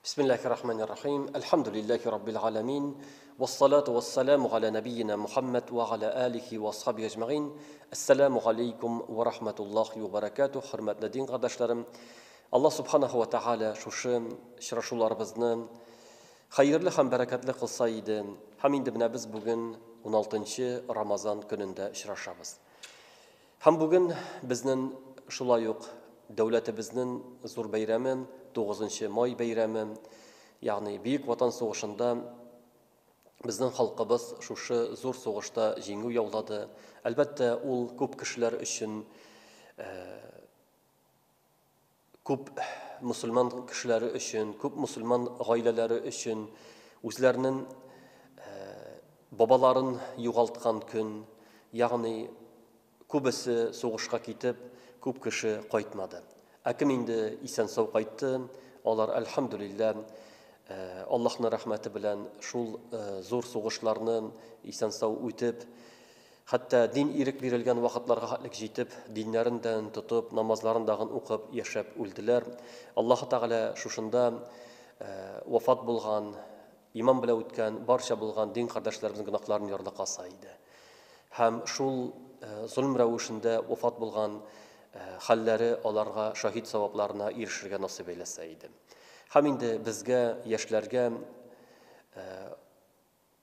Бисмиллахи рахмани рахим. Әлхәмдүлилләһи раббил галәмин. Вассалату вассаламу галя нәбиена Мухаммад ва галя алихи ва асхабихи әҗмәгыйн. Әссәламу галәйкүм ва рахматуллахи ва баракатуһ. Хөрмәтле дин кардәшләрем, Аллаһ субханаһу ва тәгалә шушы очрашуларыбызны хәерле һәм бәрәкәтле кылса иде. Һәм инде менә без бүген 16 Рамазан көнендә очрашабыз. Һәм бүген безнен шулай ук дәүләтебезнен зур бәйрәме, 9 май бәйрәме, ягъни Бөек Ватан сугышында безнең халкыбыз шушы зур сугышта җиңү яулады. Әлбәттә, ул күп кешеләр өчен Күп мөселман кешеләре өчен, күп мөселман гаиләләре өчен үзләренең бабаларын югалткан көн, ягъни күбесе сугышка китеп, күп кеше кайтмады. Ә кем инде исән-сау кайтты, алар, әлхәмдүлилләһ, Аллаһның рәхмәте белән шул зур сугышларны исән-сау үтеп, Хәтта дин ирек бирелгән вакытларга хәтлек җитеп, диннәрен дә тотып, намазларын дагын укып яшәп үлделәр. Аллаһы Тәгалә шушында вафат булган, иман белән үткән барча булган дин кардәшләребезнең гөнаһларын ярлыкаса иде. Һәм шул золым рәвешендә вафат булган хәлләре аларга шаһит савапларына ирешергә насыйп әйләсә иде. Һәм инде безгә, яшьләргә,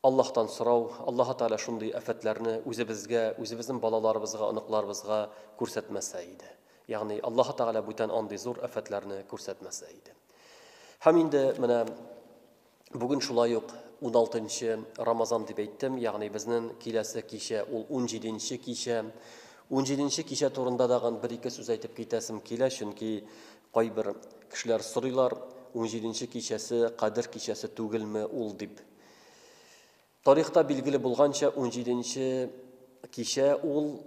Аллаһтан сорау, Аллаһы Тәгалә шундый афәтләрне үзебезгә, үзебезнең балаларыбызга, оныкларыбызга күрсәтмәсә иде. Ягъни Аллаһы Тәгалә бүтән андый зур афәтләрне күрсәтмәсә иде. Һәм инде менә бүген шулай ук 16 Рамазан дип әйттем, ягъни безнең киләсе кичә ул 17 кичә. 17 кичә турында дагын бер-ике сүз әйтеп китәсем килә, чөнки кайбер кешеләр сорыйлар, 17 кичәсе Кадер кичәсе түгелме ул дип. Тарихта билгеле булганча, 17 кичә ул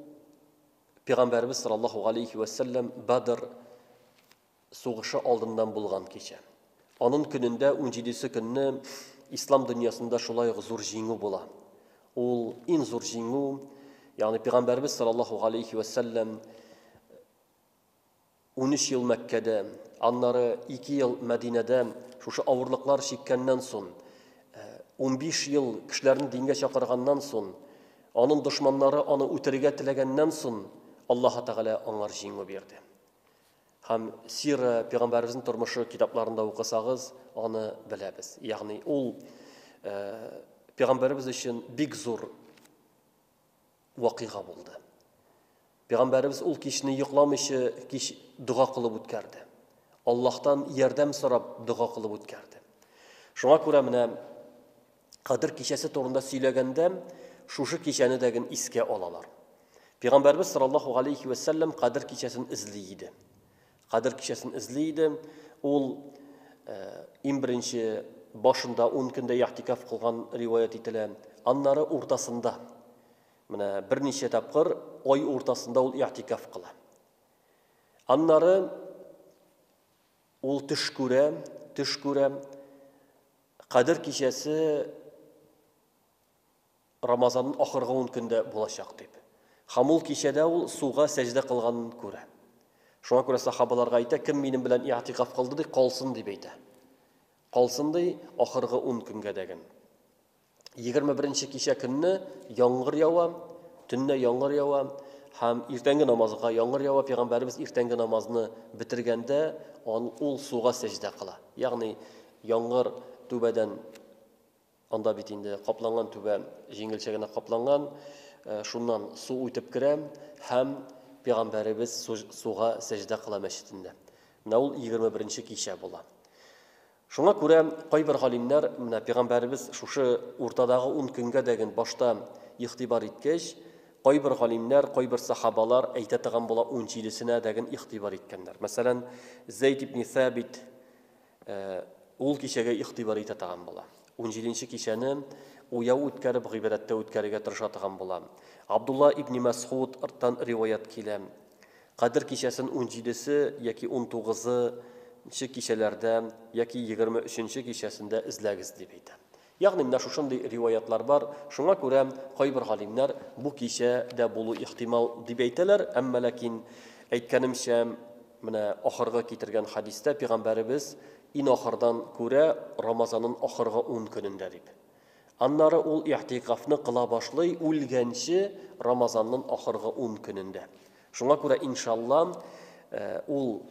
Пәйгамбәребез саллаллаһу алейхи ва сәлләм Бадр сугышы алдыннан булган кичә. Анын көнендә 17 көнне ислам дөньясында шулай ук зур җиңү була. Ул иң зур җиңү, ягъни Пәйгамбәребез саллаллаһу алейхи ва сәлләм 13 ел Мәккәдә, аннары 2 ел Мәдинәдә шушы авырлыклар чиккәннән сон, 15 ел кешеләрне дингә чакырганнан сон, анын дошманнары аны үтерергә теләгәннән сон, Аллаһы Тәгалә аңар җиңү бирде. Һәм сира, пәйгамбәребезнең тормышы китапларында укысагыз, аны беләбез. Ягъни ул пәйгамбәребез өчен бик зур вакыйга булды. Пәйгамбәребез ул кичне йокламыйча кич дога кылып үткәрде. Аллаһтан ярдәм сорап дога кылып үткәрде. Шуңа күрә менә Кадер кичәсе турында сөйләгәндә шушы кичәне дә ген искә алалар. Пәйгамбәребез саллаллаһу алейхи ва сәлләм Кадер кичәсен эзли иде. Кадер кичәсен эзли иде. Ул иң беренче башында 10 көндә ихтикаф кылган риваять ителә. Аннары уртасында Менә берничә тапкыр ай уртасында ул игътикаф кыла. Аннары ул төш күрә, төш күрә. Кадер кичәсе Рамазанның ахыргы 10 көндә булачак дип. Һәм ул кичәдә ул суга сәҗдә кылганын күрә. Шуңа күрә сахабаларга әйтә, кем минем белән игътикаф кылды ди, калсын дип әйтә. Калсын ди, ахыргы 10 көнгә дәген. 21 кичә көнне яңгыр ява, төнлә яңгыр ява һәм иртәнге намазга яңгыр ява. Пәйгамбәребез иртәнге намазны бетергәндә ул суга сәҗдә кыла. Ягъни яңгыр түбәдән анда бит инде капланган түбә җиңелчә генә капланган, шуннан су үтеп керә һәм пәйгамбәребез суга сәҗдә кыла мәчетендә. Менә ул 21 кичә була. Шуңа күрә кайбер галимнәр, менә пәйгамбәребез шушы уртадагы ун көнгә дә ген башта игътибар иткәч, кайбер галимнәр, кайбер сахабалар әйтә торган була, унҗидесенә дә ген игътибар иткәннәр. Мәсәлән, Зәйд ибн Сабит ул кичәгә игътибар итә торган була. Унҗиденче кичәне уяу үткәреп, гыйбадәттә үткәрергә тырыша торган була. Абдулла ибн Мәсгуд ртан риваять килә. Кадер кичәсен унҗидесе яки унтугызы нчы кичәләрдә яки 23 нче кичәсендә эзләгез, дип әйтә. Ягъни менә шушындый риваятлар бар, шуңа күрә кайбер галимнәр бу кичә дә булу ихтимал дип әйтәләр, әмма ләкин, әйткәнемчә, менә ахыргы китергән хәдистә пәйгамбәребез Ин ахырдан күрә Рамазанын ахыргы ун көнендә дип. Аннары ул игътикафны кыла башлый үлгәнче Рамазаннын ахыргы ун көнендә. Шуңа күрә, иншалла, ул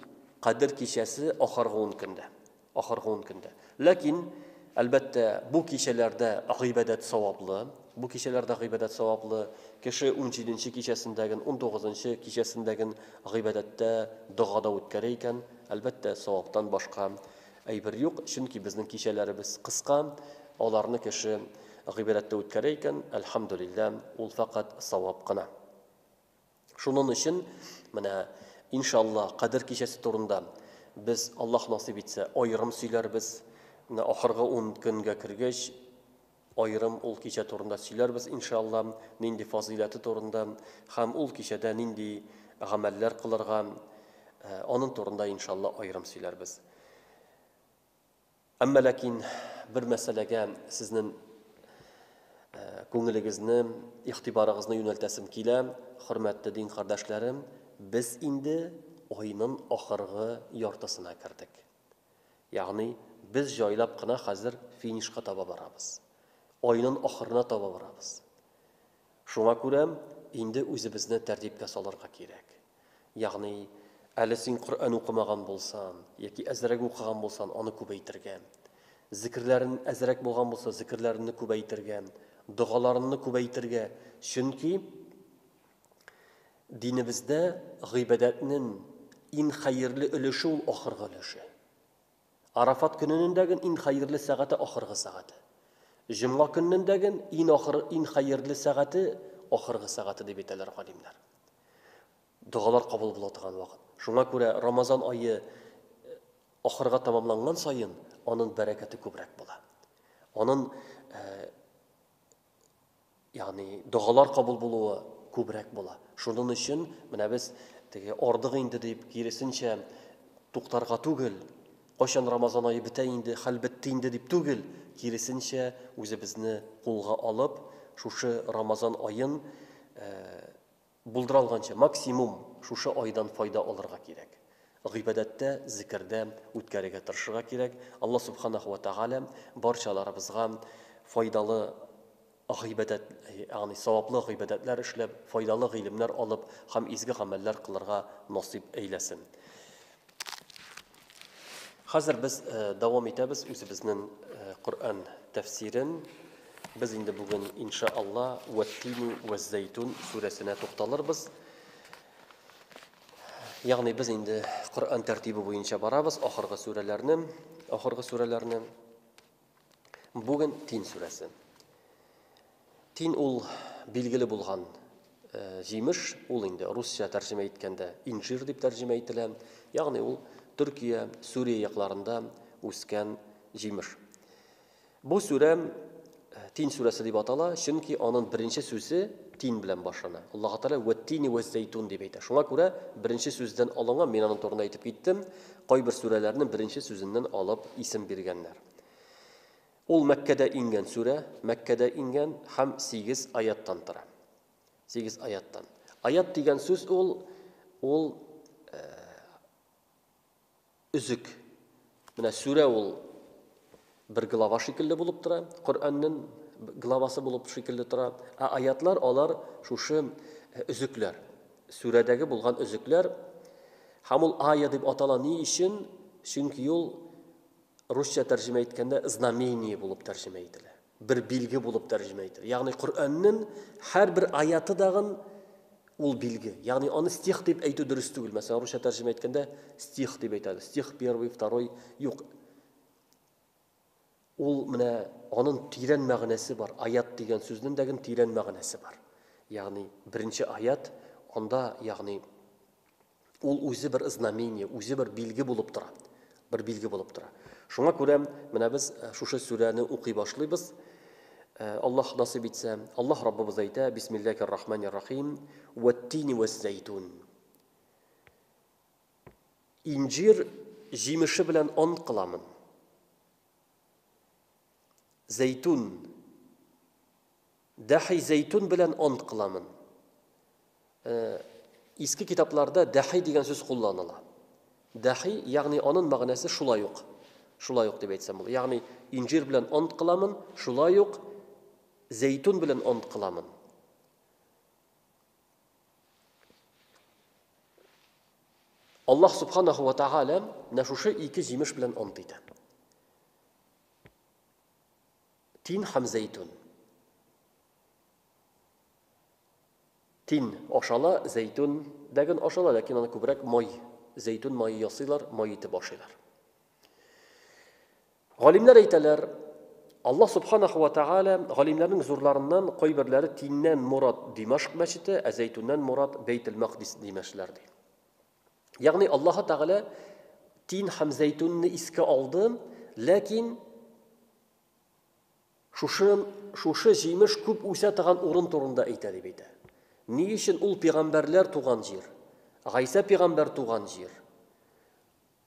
Кадер кичәсе ахыргы ун көндә. Ахыргы ун көндә. Ләкин, әлбәттә, бу кичәләрдә гыйбадәт саваплы. Бу кичәләрдә гыйбадәт саваплы. Кеше унҗиденче кичәсендәген, унтугызынчы кичәсендәген гыйбадәттә, догада үткәрә икән, әлбәттә, саваптан башка әйбер юк, чөнки безнең кичәләребез кыска, аларны кеше гыйбадәттә үткәрә икән, әлхәмдүлилләһ, ул фәкать савап кына. Шунын өчен менә, иншалла, Кадер кичәсе турында без, Аллаһ насыйп итсә, аерым сөйләрбез. Менә ахыргы ун көнгә кергәч, аерым ул кичә турында сөйләрбез, иншалла, нинди фазыйләте турында һәм ул кичәдә нинди гамәлләр кылырга, анын турында, иншалла, аерым сөйләрбез. Әмма ләкин бер мәсьәләгә сезнен күңелегезне, игътибарыгызны юнәлтәсем килә, хөрмәтле дин кардәшләрем, без инде айнын ахыргы яртысына кердек. Ягъни без җайлап кына хәзер финишка таба барабыз. Айнын ахырына таба барабыз. Шуңа күрә инде үзебезне тәртипкә салырга кирәк. Ягъни, әле син Коръән укымаган булсан, яки әзрәк укыган булсан, аны күбәйтергә. Зикерләрен әзрәк булган булса, зикерләреңне күбәйтергә, догаларыңны күбәйтергә. Чөнки динебездә гыйбадәтнең иң хәерле өлеше ул ахыргы өлеше. Арафат көненендәген ин хәерле сәгате ахыргы сәгате. Җомга көннендәген ин ахыр ин хәерле сәгате ахыргы сәгате дип әйтәләр галимнәр. Догалар кабул була торган вакыт. Шуңа күрә Рамазан ае э, ахырга тәмамланган саен анын бәрәкәте күбрәк була. Анын э, Ягъни догалар кабул булуы күбрәк була. Шунын өчен менә без теге ардык инде дип, киресенчә, туктарга түгел, кайчан Рамазан ае бетә инде, хәл бетте инде дип түгел, киресенчә, үзебезне кулга алып, шушы Рамазан аен Булдыра алганча, максимум шушы айдан файда алырга кирәк. Гыйбадәттә, зикердә үткәрергә тырышырга кирәк. Алла Субханаху ва Тәгалә барчаларыбызга файдалы гыйбадәт, ягъни саваплы гыйбадәтләр эшләп, файдалы гыйлемнәр алып һәм изге гамәлләр кылырга насыйп әйләсен. Хәзер без дәвам итәбез үзебезнең Коръән тәфсирен. Без инде бүген, иншаалла, Вәттини вәззәйтун сүрәсенә тукталырбыз. Ягъни без инде Коръән тәртибе буенча барабыз, ахыргы сүрәләрне, ахыргы сүрәләрне. Бүген Тин сүрәсе. Тин ул билгеле булган э, җимеш, ул инде русча тәрҗемә иткәндә инжир дип тәрҗемә ителә. Ягъни ул Төркия, Сүрия якларында үскән җимеш. Бу сүрә э, Тин сүрәсе дип атала, чөнки аның беренче сүзе тин белән башлана. Аллаһ Тәгалә вәттини вәззәйтун дип әйтә. Шуңа күрә беренче сүздән алынган, мин аның турында әйтеп киттем, кайбер сүрәләрнең беренче сүзеннән алып исем биргәннәр. Ул Мәккәдә иңгән сүрә, Мәккәдә иңгән һәм сигез аяттан тора. Сигез аяттан. Аят дигән сүз ул, ул э, өзек. Менә сүрә ул бер глава шикелле булып тора, Коръәннең главасы булып шикелле тора. Ә аятлар алар шушы э, өзекләр. Сүрәдәге булган өзекләр. Һәм ул ая дип атала ни өчен? Чөнки ул русча тәрҗемә иткәндә знамение булып тәрҗемә ителә. Бер билге булып тәрҗемә ителә. Ягъни Коръәннең һәрбер аяты дагын ул билге. Ягъни аны стих дип әйтү дөрес түгел. Мәсәлән, русча тәрҗемә иткәндә стих дип әйтәләр. Стих первый, второй, юк. Ул менә анын тирән мәгънәсе бар. Аят дигән сүзнең дәген тирән мәгънәсе бар. Ягъни беренче аят анда, ягъни Ул үзе бер знамение, үзе бер билге булып тора. Бер билге булып тора. Шуңа күрә менә без э, шушы сүрәне укый башлыйбыз. Э, Аллаһ насыйп итсә, Аллаһ Раббыбыз әйтә, Бисмиллахир рахманир рахим, вәттини вәззәйтун. Инҗир җимеше белән ант кыламын. Зәйтүн Дәхи зәйтүн белән ант кыламын. Э, иске китапларда дәхи дигән сүз кулланыла. Дәхи, ягъни анын мәгънәсе шулай ук. Шулай ук дип әйтсәм була. Ягъни инҗир белән ант кыламын, шулай ук зәйтүн белән ант кыламын. Аллаһ субханаху ва тааля менә шушы ике җимеш белән ант итә. Тин һәм зәйтүн. Тин ашала, зәйтүн дәген ашала, ләкин аны күбрәк май, зәйтүн мае ясыйлар, май итеп ашыйлар. Галимнәр әйтәләр, Аллаһ субханаху ва тааля галимнәрнең зурларыннан кайберләре тиннән морад Димашк мәчете, ә зәйтүннән морад Бәйтел Макдис димәшләр ди. Ягъни Аллаһ Тәгалә тин һәм зәйтүнне искә алды, ләкин шушы шушы җимеш күп үсә торган урын турында әйтә дип әйтә. Ни өчен ул пәйгамбәрләр туган җир? Гайсә пәйгамбәр туган җир.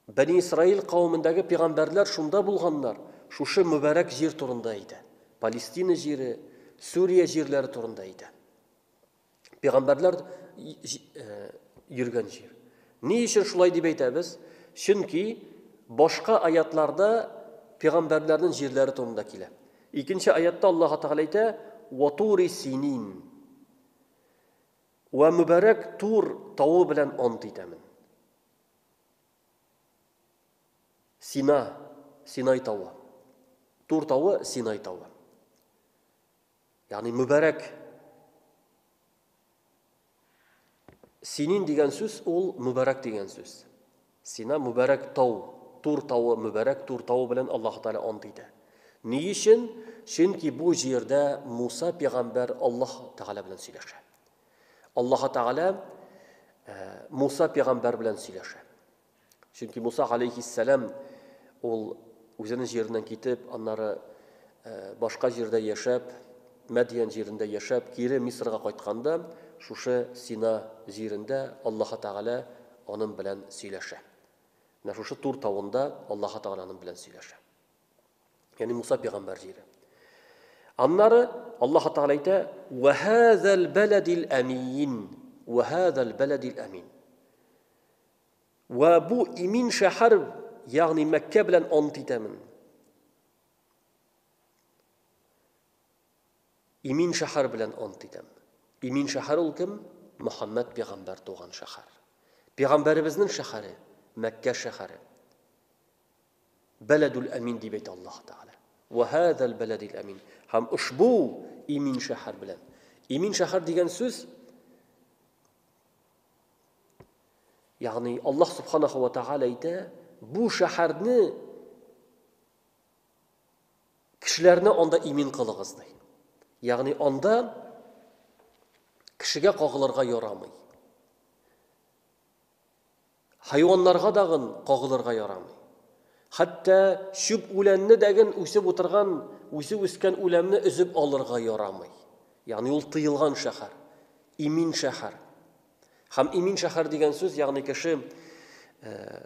Бәни Исраил кавемендәге пигамбәрләр шунда булганнар, шушы мөбарәк җир турында әйтә. Палестина җире, Сүрия җирләре турында әйтә. Пигамбәрләр йөргән җир. Ни өчен шулай дип әйтәбез? Чөнки башка аятларда пигамбәрләрнең җирләре турында килә. Икенче аятта Аллаһ Тәгалә әйтә: "Ва тури синин". Вә мөбарәк Тур тавы белән ант итәмен. Сина, Синай тавы. Тур тавы, Синай тавы. Ягъни мөбарәк. Синин дигән сүз ул мөбарәк дигән сүз. Сина мөбарәк тау, Тур тавы, мөбарәк Тур тавы белән Аллаһ Тәгалә ант итә. Ни өчен? Чөнки бу җирдә Муса пәйгамбәр Аллаһ Тәгалә белән сөйләшә. Аллаһ Тәгалә Муса пәйгамбәр белән сөйләшә. Чөнки Муса алейхиссәлам ул үзенең җиреннән китеп, аннары башка җирдә яшәп, Мәдьян җирендә яшәп, кире Мисырга кайтканда, шушы Сина җирендә Аллаһ Тәгалә аның белән сөйләшә. Менә шушы Тур тавында Аллаһ Тәгалә аның белән сөйләшә. Ягъни Муса пәйгамбәр җире. Аннары Аллаһ Тәгалә әйтә: "Ва хазал баладил амин". Ва хазал баладил амин. Вә бу имин шәһәр, ягъни Мәккә белән ант итәмен. Имин шәһәр белән ант итәм. Имин шәһәр ул кем? Мөхәммәд пәйгамбәр туган шәһәр. Пәйгамбәребезнең шәһәре, Мәккә шәһәре. Бәләдүл әмин дип әйтә Аллаһ Тәгалә. Вә һәзәл бәләдил әмин. Һәм ошбу имин шәһәр белән. Имин шәһәр дигән сүз Ягъни Аллаһ субханаху ва тааля әйтә, бу шәһәрне кешеләрне анда имин кылыгыз ди. Ягъни анда кешегә кагылырга ярамый. Хайваннарга дагын кагылырга ярамый. Хәтта чүп үләнне дәген үсеп утырган, үзе үскән үләнне өзеп алырга ярамый. Ягъни ул тыелган шәһәр, имин шәһәр. Һәм имин шәһәр дигән сүз, ягъни кеше э,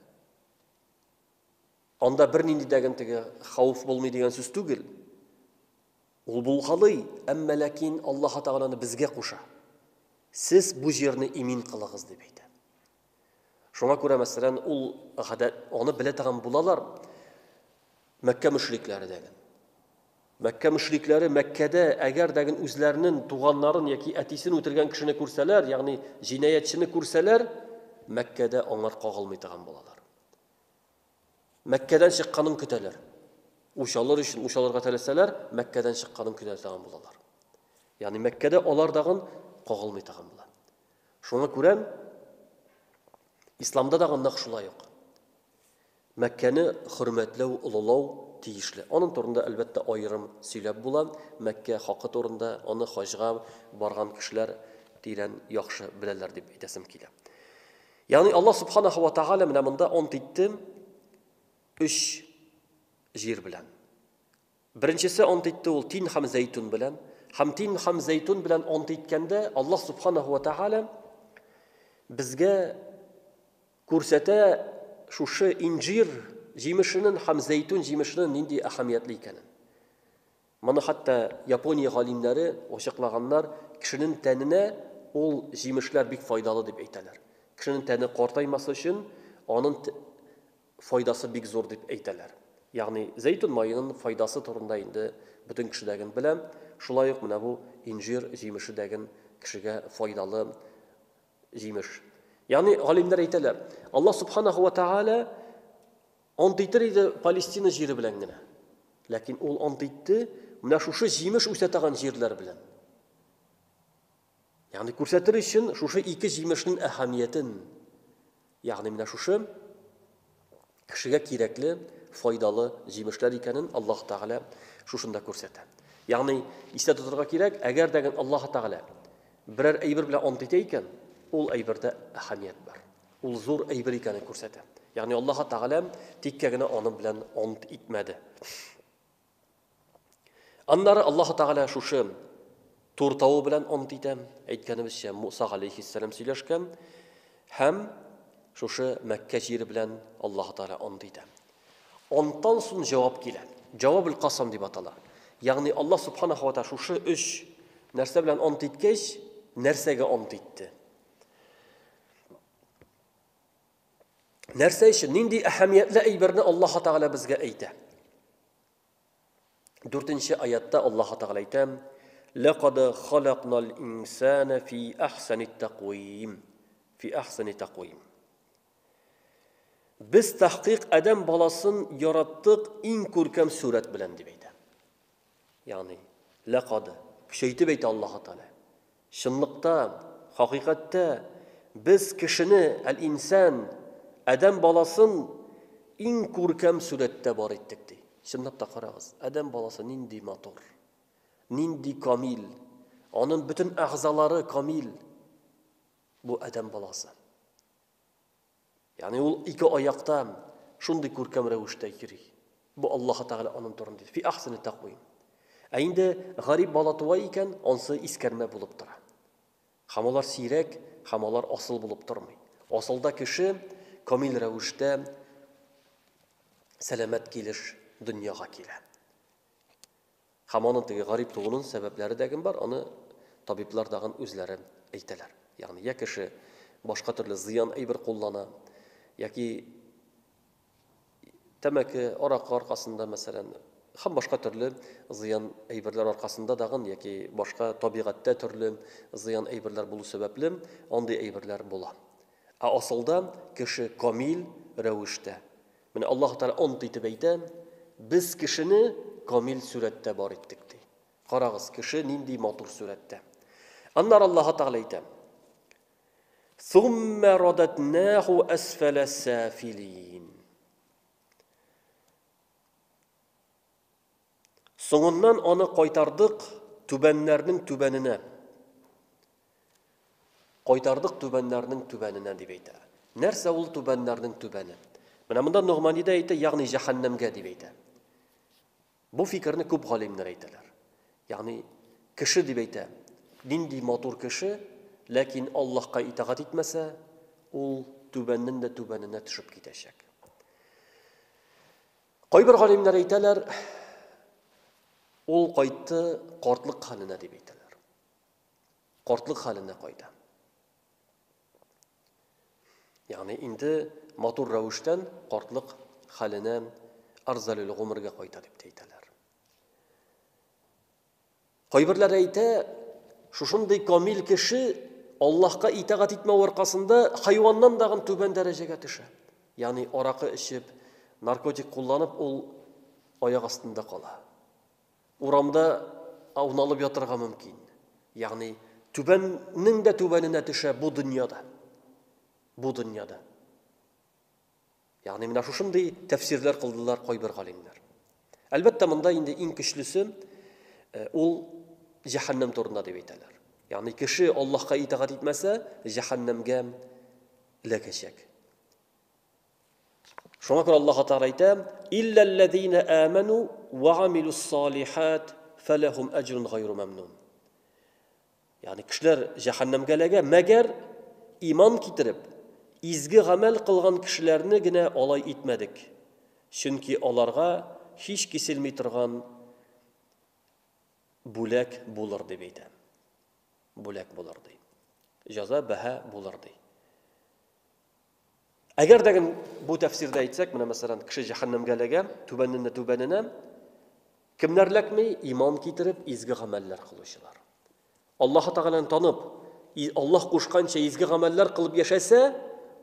анда бернинди дәген теге хауф булмый дигән сүз түгел. Ул булгалый, әмма ләкин Аллаһ Тәгаләне безгә куша. Сез бу җирне имин кылыгыз дип әйтә. Шуңа күрә, мәсәлән, ул гадәт, аны белә торган булалар Мәккә мөшрикләре дәген. Мәккә мөшрикләре Мәккәдә әгәр дәген үзләренең туганнарын яки әтисен үтергән кешене күрсәләр, ягъни җинаятьчене күрсәләр, Мәккәдә аңар кагылмый торган булалар. Мәккәдән чыкканын көтәләр. Үч алыр өчен, үч алырга теләсәләр, Мәккәдән чыкканын көтә торган булалар. Ягъни Мәккәдә алар дагын кагылмый торган була. Шуңа күрә Исламда да нәкъ шулай ук. Мәккәне хөрмәтләү, олылау тиешле. Аның турында, әлбәттә, аерым сөйләп була. Мәккә хакы турында аны хаҗга барган кешеләр тирән яхшы беләләр дип әйтәсем килә. Ягъни Аллаһ субханаху ва тааля менә монда ант итте өч җир белән. Беренчесе ант итте ул тин һәм зәйтүн белән. Һәм тин һәм зәйтүн белән ант иткәндә Аллаһ субханаху ва тааля безгә күрсәтә шушы инҗир җимешенең һәм зәйтүн җимешенең нинди әһәмиятле икәнен. Моны хәтта Япония галимнәре ачыклаганнар, кешенең тәненә ул җимешләр бик файдалы дип әйтәләр. Кешенең тәне картаймасы өчен аның файдасы бик зур дип әйтәләр. Ягъни зәйтүн маенын файдасы турында инде бөтен кеше дәген белә. Шулай ук менә бу инжир җимеше дәген кешегә файдалы җимеш. Ягъни галимнәр әйтәләр, Аллаһ субханаху ва тааля ант итер иде Палестина җире белән генә. Ләкин ул ант итте менә шушы җимеш үсә торган җирләр белән. Ягъни күрсәтер өчен шушы ике җимешнең әһәмиятен. Ягъни менә шушы кешегә кирәкле, файдалы җимешләр икәнен Аллаһ Тәгалә шушында күрсәтә. Ягъни истә тотарга кирәк, әгәр дә Аллаһ Тәгалә берәр әйбер белән ант итә икән, ул әйбердә әһәмият бар. Ул зур әйбер икәнен күрсәтә. Ягъни Аллаһ Тәгалә тиккә генә аның белән ант итмәде. Аннары Аллаһ Тәгалә шушы Тур тавы белән ант итә, әйткәнебезчә, Муса галәйһиссәлам сөйләшкән һәм шушы Мәккә җире белән Аллаһ Тәгалә ант итә. Анттан соң җавап килә. Җавабул касам дип атала. Ягъни Аллаһ субханаһу ва тәгалә шушы өч нәрсә белән ант иткәч, нәрсәгә ант итте? Нәрсә өчен, нинди әһәмиятле әйберне Аллаһ Тәгалә безгә әйтә? Дүртенче аятта Аллаһ Тәгалә әйтә: "Ләкад халакнал инсана фи ахсани тәквим." Фи ахсани тәквим. Без тәхкыйк адәм баласын яраттык иң күркәм сурәт белән дип әйтә. Ягъни, ләкад көчәйтеп әйтә Аллаһ Тәгалә. Чынлыкта, хакыйкатьтә без кешене, әл-инсан, адәм баласын иң күркәм сурәттә бар иттек, ди. Чынлап та карагыз, адәм баласы нинди матур, нинди камил, аның бөтен әгъзалары камил. Бу адәм баласы. Ягъни ул ике аякта шундый күркәм рәвештә йөри. Бу Аллаһ Тәгалә аның турында. Фи ахсани тәкъвим. Ә инде гарип бала туа икән, ансы искәрмә булып тора. Һәм алар сирәк, һәм алар асыл булып тормый. Асылда кеше камил рәвештә сәламәт килеш дөньяга килә. Һәм аның теге гарип тууының сәбәпләре дә бар, аны табиблар тагын үзләре әйтәләр. Ягъни я кеше башка төрле зыян әйбер куллана, яки тәмәке, аракы аркасында, мәсәлән, һәм башка төрле зыян әйберләр аркасында тагын яки башка табигатьтә төрле зыян әйберләр булу сәбәпле андый әйберләр була. Ә асылда кеше камил рәвештә. Менә Аллаһ Тәгалә ант итеп әйтә, без кешене камил сурәттә бар иттек, ди. Карагыз, кеше нинди матур сурәттә. Аннары Аллаһ Тәгалә әйтә: Сумма радатнаху асфала сафилин. Соңыннан аны кайтардык түбәннәрнең түбәненә. Кайтардык түбәннәрнең түбәненә дип әйтә. Нәрсә ул түбәннәрнең түбәне? Менә монда Ногмани дә әйтә, ягъни җәһәннәмгә дип әйтә. Бу фикерне күп галимнәр әйтәләр. Ягъни кеше дип әйтә, нинди матур кеше, ләкин Аллаһка итагать итмәсә, ул түбәннең дә түбәненә төшеп китәчәк. Кайбер галимнәр әйтәләр, ул кайтты картлык хәленә дип әйтәләр. Картлык хәленә кайта. Ягъни инде матур рәвештән картлык хәленә арзалил гомергә кайта дип тә әйтәләр. Кайберләре әйтә, шушындый камил кеше Аллаһка итагать итмәү аркасында хайваннан дагын түбән дәрәҗәгә төшә. Ягъни аракы эчеп, наркотик кулланып, ул аяк астында кала. Урамда ауналып ятырга мөмкин. Ягъни түбәннең дә түбәненә төшә бу дөньяда. Бу дөньяда. Ягъни менә шушындый тәфсирләр кылдылар кайбер галимнәр. Әлбәттә, монда инде иң көчлесе э, ул җәһәннәм турында дип әйтәләр. Ягъни кеше Аллаһка итагать итмәсә, җәһәннәмгә эләгәчәк. Шуңа күрә Аллаһ Тәгалә әйтә: "Илләлләзина аману ва амилус салихат фалахум аҗрун гайру мамнун." Ягъни кешеләр җәһәннәмгә эләгә, мәгәр иман китереп, изге гамәл кылган кешеләрне генә алай итмәдек. Чөнки аларга һич киселми торган бүләк булыр дип әйтә. Бүләк булыр ди. Җаза, бәһа булыр ди. Әгәр дә бу тәфсирдә әйтсәк, менә мәсәлән, кеше җәһәннәмгә эләгә, түбәннән дә түбәненә, кемнәр эләкми? Иман китереп, изге гамәлләр кылучылар. Аллаһы Тәгаләне танып, Аллаһ кушканча изге гамәлләр кылып яшәсә,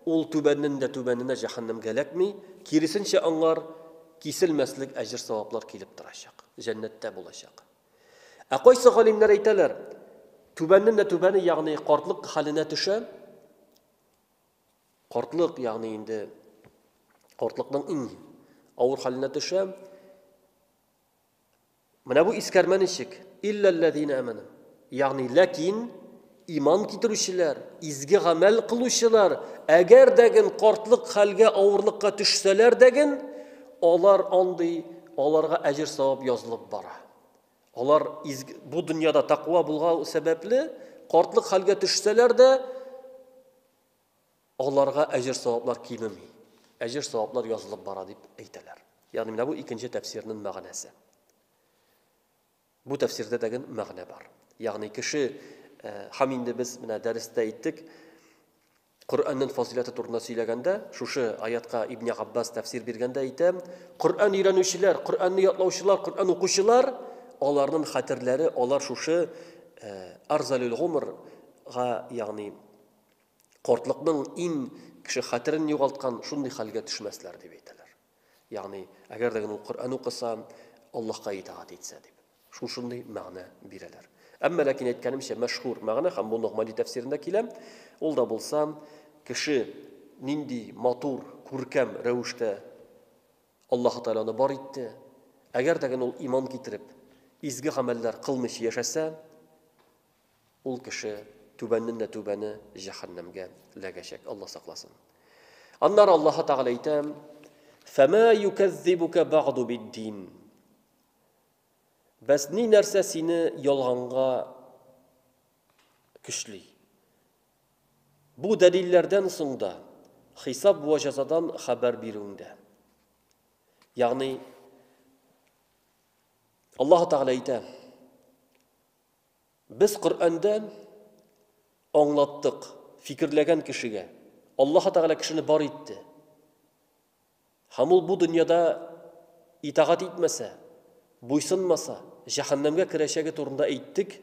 ул түбәннән дә түбәненә җәһәннәмгә эләкми, киресенчә аңар киселмәслек әҗер-саваплар килеп торачак, җәннәттә булачак. Ә кайсы галимнәр әйтәләр, түбәннән дә түбәне, ягъни картлык хәленә төшә, Картлык, ягъни инде картлыкның иң авыр хәленә төшә. Менә бу искәрмә ничек? Илләлләзина аману. Ягъни ләкин иман китерүчеләр, изге гамәл кылучылар, әгәр дәген картлык хәлгә, авырлыкка төшсәләр дәген, алар андый, аларга әҗер савап язылып бара. Алар изге, бу дөньяда таква булган сәбәпле, картлык хәлгә төшсәләр дә, аларга әҗер-саваплар кимеми, әҗер-саваплар язылып бара дип әйтәләр. Ягъни менә бу икенче тәфсирнең мәгънәсе. Бу тәфсирдә дә мәгънә бар. Ягъни кеше э, һәм инде без менә дәрестә әйттек, Коръәннең фазиләте турында сөйләгәндә, шушы аятка Ибн Габбас тәфсир биргәндә әйтә, Коръән өйрәнүчеләр, Коръәнне ятлаучылар, Коръән укучылар, аларның хәтерләре, алар шушы э, арзалюл гумрга, ягъни Картлыкның иң кеше хәтерен югалткан шундый хәлгә төшмәсләр дип әйтәләр. Ягъни, әгәр дә ул Коръән укыса, Аллаһка итагать итсә дип. Шушындый мәгънә бирәләр. Әмма ләкин әйткәнемчә, мәшһүр мәгънә һәм бу Ногмани тәфсирендә килә, ул да булса, кеше нинди матур, күркәм рәвештә Аллаһы Тәгалә аны бар итте. Әгәр дә ул иман китереп, изге гамәлләр кылмыйча яшәсә, Ул кеше түбәннен дә түбәне җәһәннәмгә эләгәчәк, Алла сакласын. Аннары Аллаһы Тәгалә әйтә: "Фәмә юкәззибука бәгъду биддин." Бәс ни нәрсә сине ялганга көчли? Бу дәлилләрдән соң да хисап вә җәзадан хәбәр бирүеңдә. Ягъни Аллаһы Тәгалә әйтә: Без Коръәндә аңлаттык, фикерләгән кешегә, Аллаһы Тәгалә кешене бар итте. Һәм ул бу дөньяда итагать итмәсә, буйсынмаса, җәһәннәмгә керәчәге турында әйттек.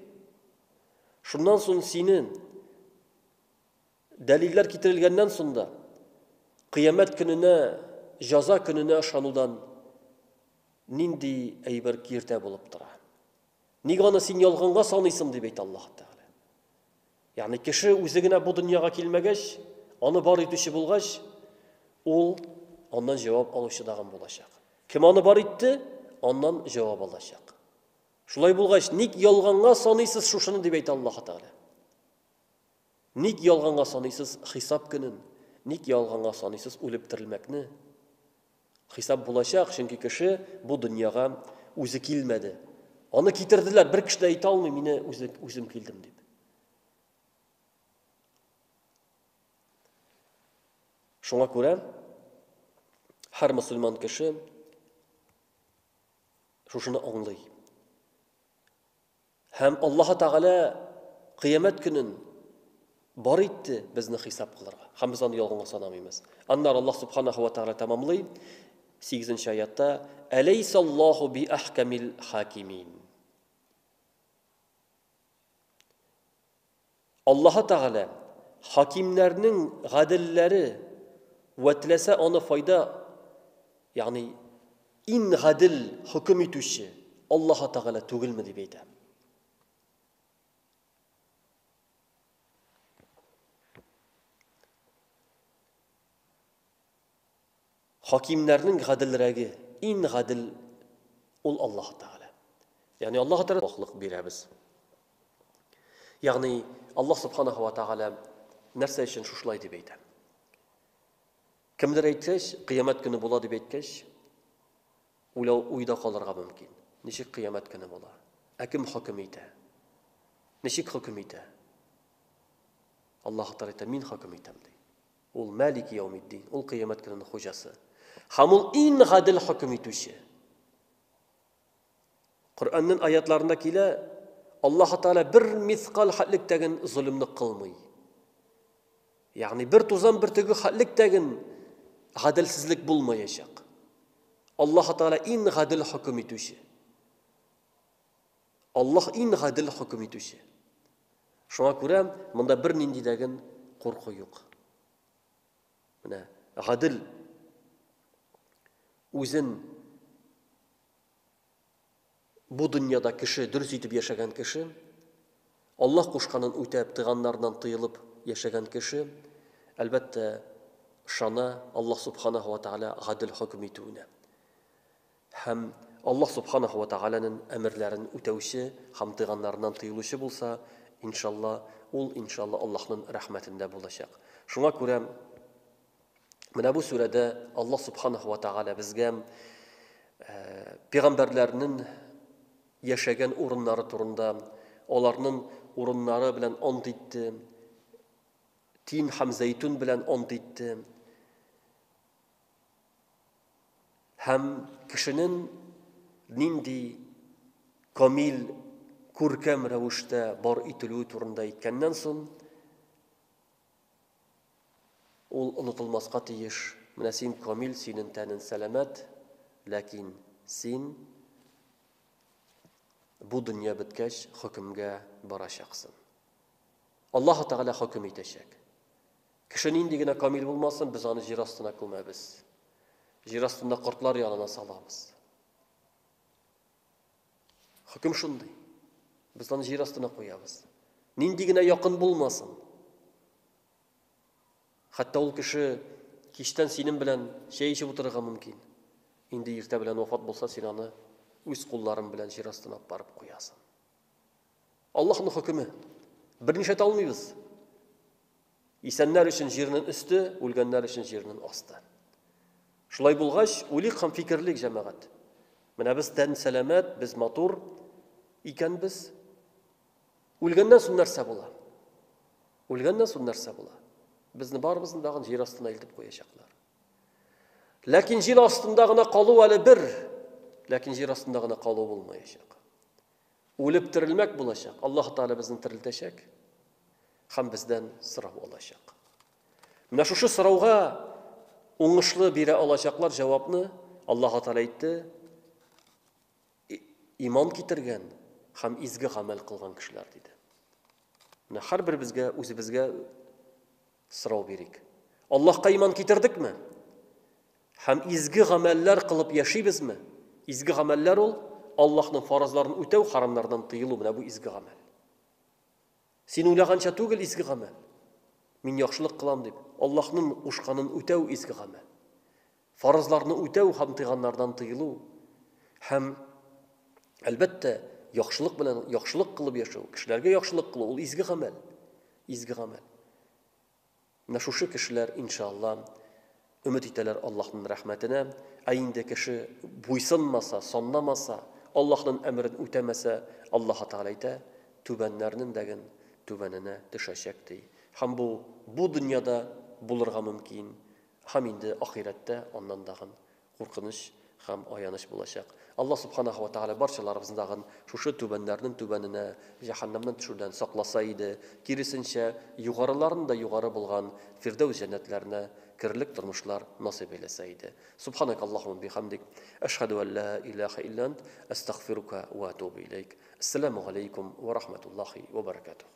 Шуннан соң сине дәлилләр китерелгәннән соң да кыямәт көненә, җаза көненә ышанудан нинди әйбер киртә булып тора? Ник аны син ялганга саныйсың, дип әйтә Аллаһ Тәгалә. Ягъни кеше үзе генә бу дөньяга килмәгәч, аны бар итүче булгач, ул аннан җавап алучы дагын булачак. Кем аны бар итте, аннан җавап алачак. Шулай булгач, ник ялганга саныйсыз шушыны, дип әйтә Аллаһ Тәгалә. Ник ялганга саныйсыз хисап көнен? Ник ялганга саныйсыз үлеп терелмәкне? Хисап булачак, чөнки кеше бу дөньяга үзе килмәде. Аны китерделәр, бер кеше дә әйтә алмый, мине үзе, үзем килдем дип. Шуңа күрә һәр мөселман кеше шушыны аңлый. Һәм Аллаһы Тәгалә Кыямәт көнен бар итте безне хисап кылырга. Һәм без аны ялганга санамыйбыз. Аннары Аллаһ Субханаһу ва Тәгалә тәмамлый 8 аятта: "Әләйсаллаһу би ахкамил хакимин." Аллаһы Тәгалә хакимнәрнең гаделләре вә теләсә аны файда, ягъни иң гадел хөкем итүче Аллаһы Тәгалә түгелме дип әйтә. Хакимнәрнең гаделрәге, иң гадел ул Аллаһ Тәгалә. Ягъни Аллаһ Тәгалә ваклык бирәбез. Ягъни Аллаһ Субханаһу ва Тәгалә нәрсә өчен шушылай дип әйтә? Кемдер әйткәч, кыямәт көне була дип әйткәч, уйлау уйда калырга мөмкин. Ничек кыямәт көне була? Ә кем хөкем итә? Ничек хөкем итә? Аллаһ Тәгалә әйтә, мин хөкем итәм ди. Ул Мәлики яумиддин, ул кыямәт көненең хуҗасы. Һәм ул иң гадел хөкем итүче. Коръәннең аятларында килә, Аллаһ Тәгалә бер мисқал хәтлек тәген золымны кылмый. Ягъни бер тузан бөртеге хәтлек тәген Гаделсезлек булмаячак. Аллаһ Тәгалә иң гадел хөкем итүче. Аллаһ иң гадел хөкем итүче. Шуңа күрә монда бернинди дәген курку юк. Менә гадел үзен бу дөньяда кеше дөрес итеп яшәгән кеше, Аллаһ кушканын үтәп, тыганнарыннан тыелып яшәгән кеше, әлбәттә, ышана Аллаһ субханаһу ва тааля гадел хөкем итүенә. Һәм Аллаһ субханаһу ва тааляның әмерләрен үтәүче һәм тыйганнарыннан тыелучы булса, иншалла, ул иншалла Аллаһның рәхмәтендә булачак. Шуңа күрә менә бу сүрәдә Аллаһ субханаһу ва тааля безгә пәйгамбәрләрнең яшәгән урыннары турында, аларның урыннары белән ант итте, тин һәм зәйтүн белән ант итте. Һәм кешенең нинди камил, күркәм рәвештә бар ителүе турында әйткәннән соң, ул онытылмаска тиеш. Менә син камил, синең тәнең сәламәт, ләкин син бу дөнья беткәч хөкемгә барачаксың. Аллаһ Тәгалә хөкем итәчәк. Кеше нинди генә камил булмасын, без аны җир астына күмәбез. Җир астында кортлар янына салабыз. Хөкем шундый. Без аны җир астына куябыз. Нинди генә якын булмасын. Хәтта ул кеше кичтән синең белән чәй эчеп утырырга мөмкин. Инде иртә белән вафат булса, син аны үз кулларың белән җир астына барып куясың. Аллаһның хөкеме. Берничә әйтә алмыйбыз. Исәннәр өчен җирнең өсте, үлгәннәр өчен җирнең асты. Шулай булгач, уйлыйк һәм фикерлик, җәмәгать. Менә без тән сәламәт, без матур икәнбез. Үлгәннән соң нәрсә була? Үлгәннән соң нәрсә була? Безне барыбызны тагын җир астына илтеп куячаклар. Ләкин җир астында гына калу әле бер, ләкин җир астында гына калу булмаячак. Үлеп терелмәк булачак. Аллаһ Тәгалә безне терелтәчәк һәм бездән сорау алачак. Менә шушы сорауга уңышлы бирә алачаклар җавапны Аллаһ Тәгалә әйтте, иман китергән һәм изге гамәл кылган кешеләр диде. Менә һәрберебезгә үзебезгә Сорау бирик. Аллаһка иман китердекме? Һәм изге гамәлләр кылып яшибезме? Изге гамәлләр ул Аллаһның фаразларын үтәү, харамнардан тыелу, менә бу изге гамәл. Син уйлаганча түгел изге гамәл. Мин яхшылык кылам дип, Аллаһның кушканын үтәү изге гамәл. Фаразларны үтәү һәм тыйганнардан тыелу. Һәм әлбәттә, яхшылык белән яхшылык кылып яшәү, кешеләргә яхшылык кылу ул изге гамәл. Изге гамәл. Менә шушы кешеләр, иншалла, өмет итәләр Аллаһның рәхмәтенә. Ә инде кеше буйсынмаса, санламаса, Аллаһның әмерен үтәмәсә, Аллаһ Тәгалә әйтә, түбәннәрнең дәген түбәненә төшәчәк ди. Һәм бу бу дөньяда булырга мөмкин, һәм инде ахирәттә аннан дагын куркыныч һәм аяныч булачак. Аллаһ Субханаһу ва Тәгалә барчаларыбызны тагын шушы түбәннәрнең түбәненә, җәһәннәмнән төшүдән сакласа иде, киресенчә, югарыларын да югары булган Фирдәүс җәннәтләренә керерлек тормышлар насыйп әйләсә иде. Субханакаллаһумма бихамдик, әшһәдү ән ла илаһа илля ант, әстәгъфирука ва әтубу иләйк. Әссәламү галәйкүм ва рахматуллаһи ва баракатуһ.